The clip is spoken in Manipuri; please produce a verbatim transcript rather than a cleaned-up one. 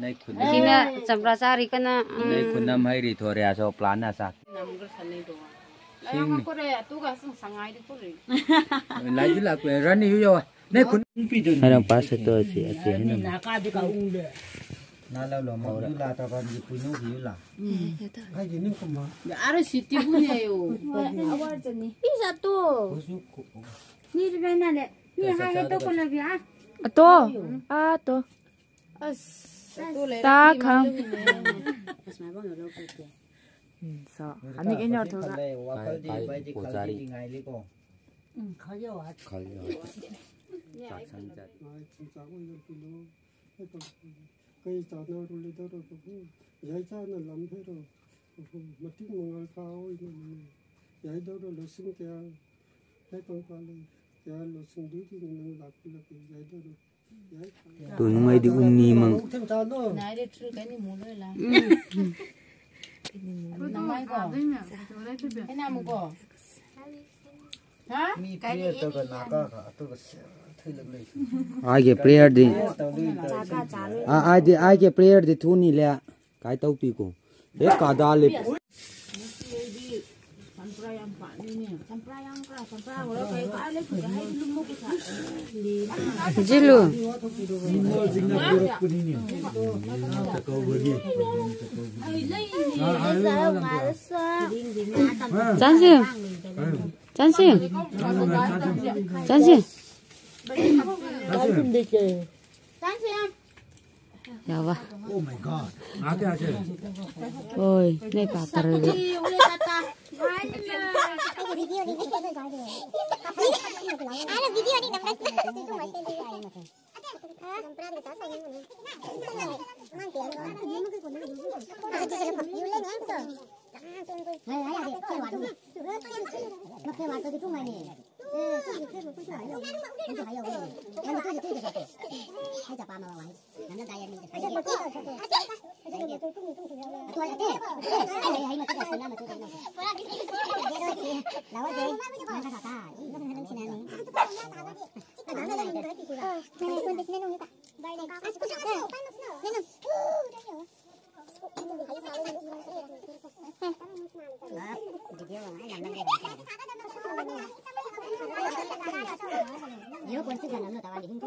ꯅꯩ ꯈꯨꯟ ꯁꯤꯅ ꯆꯝꯄ꯭ꯔꯥ ꯆꯥꯔꯤ ꯀꯟꯅ꯫ ꯅꯩ ꯈꯨꯟ ꯅꯝ ꯍꯩꯔꯤ ꯊꯣꯔꯦ ꯑꯁꯣ ꯄ꯭ꯂꯥꯟ ꯑꯁꯥ꯫ ꯁꯤꯡꯅꯤ꯫ ꯂꯥꯏꯗꯤ ꯂꯥꯛꯄ ꯔꯥꯅꯤ ꯌꯨ ꯌꯧꯋꯦ꯫ ꯅꯩ ꯈꯨꯟ ꯄꯤꯗꯣꯏꯅꯤ꯫ ꯍꯥꯏꯔꯝ ꯄꯥꯁ ꯁꯦꯠꯇꯣ ꯑꯁꯤ ꯑꯁꯤ ꯍꯦꯟꯅ꯫ ꯅꯥ ꯂꯧ ꯂꯣ ꯃꯧ ꯌꯨ ꯂꯥ ꯇꯧꯔ ꯀꯥꯟꯗ ꯄꯨꯏꯅꯨ ꯌꯨ ꯂꯥ꯫ ꯍꯥꯏꯗꯤ ꯅꯤꯡ ꯀꯨꯝꯕ꯫ ꯑꯔꯣ ꯁꯤꯇꯤ ꯍꯨꯅꯤ ꯍꯥꯏꯌꯣ꯫ ꯄꯤꯁꯥ ꯇꯣ꯫ ꯍꯧꯖꯤꯛ ꯀꯣ- ꯃꯤ ꯔꯅꯥ ꯂꯦ꯫ ꯃꯤ ꯍꯥꯏꯒꯦ ꯇꯣ ꯀꯣꯂꯕꯤ ꯑ꯫ ꯑꯇꯣ꯫ ꯑꯇꯣ꯫ ꯑꯁ꯫ ꯇꯥ ꯈꯪ꯫ ꯎꯝ, ꯁꯣ꯫ ꯑꯅꯤ ꯀꯩꯅꯣ ꯊꯣꯛꯂ꯫ ꯋꯥꯈꯜꯗꯤ ꯚꯥꯏꯗꯤ ꯈꯜꯗꯤ ꯉꯥꯏꯂꯤꯀꯣ꯫ ꯎꯝ, ꯈꯜꯂꯣ꯫ ꯈꯜꯂꯣ꯫ ꯆꯥꯛꯁꯪ ꯆꯠ꯫ ꯆꯤꯟꯖꯥꯛ ꯑꯣꯏꯅ ꯄꯨꯜꯂꯣ꯫ ꯀꯩ ꯆꯥꯅꯔꯨ ꯂꯩꯗꯧꯔꯕꯕꯨ? ꯌꯥꯏ ꯆꯥꯅ ꯂꯝ ꯍꯩꯔꯣ꯫ ꯃꯇꯤꯛ ꯃꯉꯥꯜ ꯀꯥ ꯑꯣꯏꯅ ꯌꯥꯏꯗꯧꯔꯣ ꯂꯧꯁꯤꯡ ꯀꯌꯥ ꯍꯦꯛ ꯄꯪꯄꯥꯜꯂꯤ꯫ ꯀꯌꯥ ꯂꯧꯁꯤꯡꯗꯨꯒꯤ ꯅꯪ ꯂꯥꯛꯄꯤꯔꯛꯀꯦ ꯌꯥꯏꯗꯧꯔꯣ꯫ ꯇꯨ ꯅꯨꯡꯉꯥꯏꯗꯤ ꯎꯝꯃꯤ ꯃꯪ꯫ ꯃꯤ prayer ꯇꯧꯒ ꯅꯥꯀꯥꯒ ꯑꯇꯣꯞꯄ ꯁꯦ ꯊꯩꯂꯛ ꯂꯩ꯫ ꯑꯥꯏꯒꯦ prayer ꯗꯤ꯫ ꯇꯧꯗꯣꯏ ꯇꯧꯔꯤꯁꯦ꯫ ꯑꯥꯏꯗꯤ ꯑꯥꯏꯒꯦ prayer ꯗꯤ ꯊꯨꯅꯤ ꯂꯦ꯫ ꯀꯥꯏ ꯇꯧ ꯄꯤꯀꯣ꯫ ꯍꯦ ꯀꯥꯗꯥ ꯂꯦ꯫ ꯆꯝꯄ꯭ꯔꯥ ꯌꯥꯝ ꯄꯥꯝꯃꯤꯅꯦ꯫ ꯆꯝꯄ꯭ꯔꯥ ꯌꯥꯝ ꯀ-, ꯆꯝꯄ꯭ꯔꯥ ꯑꯣꯏꯔ ꯀꯩ ꯀꯥꯏ ꯂꯩ ꯐꯖ ꯍꯥꯏꯗꯤ ꯂꯨꯝꯃ ꯄꯨꯊꯣꯛ꯫ ꯖꯤꯂꯨ꯫ ꯅꯤꯡꯉꯣꯜꯁꯤꯡꯅ ꯄꯨꯔꯛꯄꯅꯤꯅꯦ꯫ ꯆꯥꯛꯀꯧꯕꯒꯤ꯫ ꯑꯩ ꯂꯩꯅꯦ꯫ ꯆꯥꯟꯁꯤ꯫ ꯆꯥꯟꯁꯤ꯫ ꯆꯥꯟꯁꯤ꯫ ꯆꯥꯟꯁꯤ꯫ ꯌꯥꯕ꯫ Oh my God. आते आते। ओए, नहीं पाता रे। Zero point six gram ꯅꯝꯅ ꯇꯧꯔꯗꯤ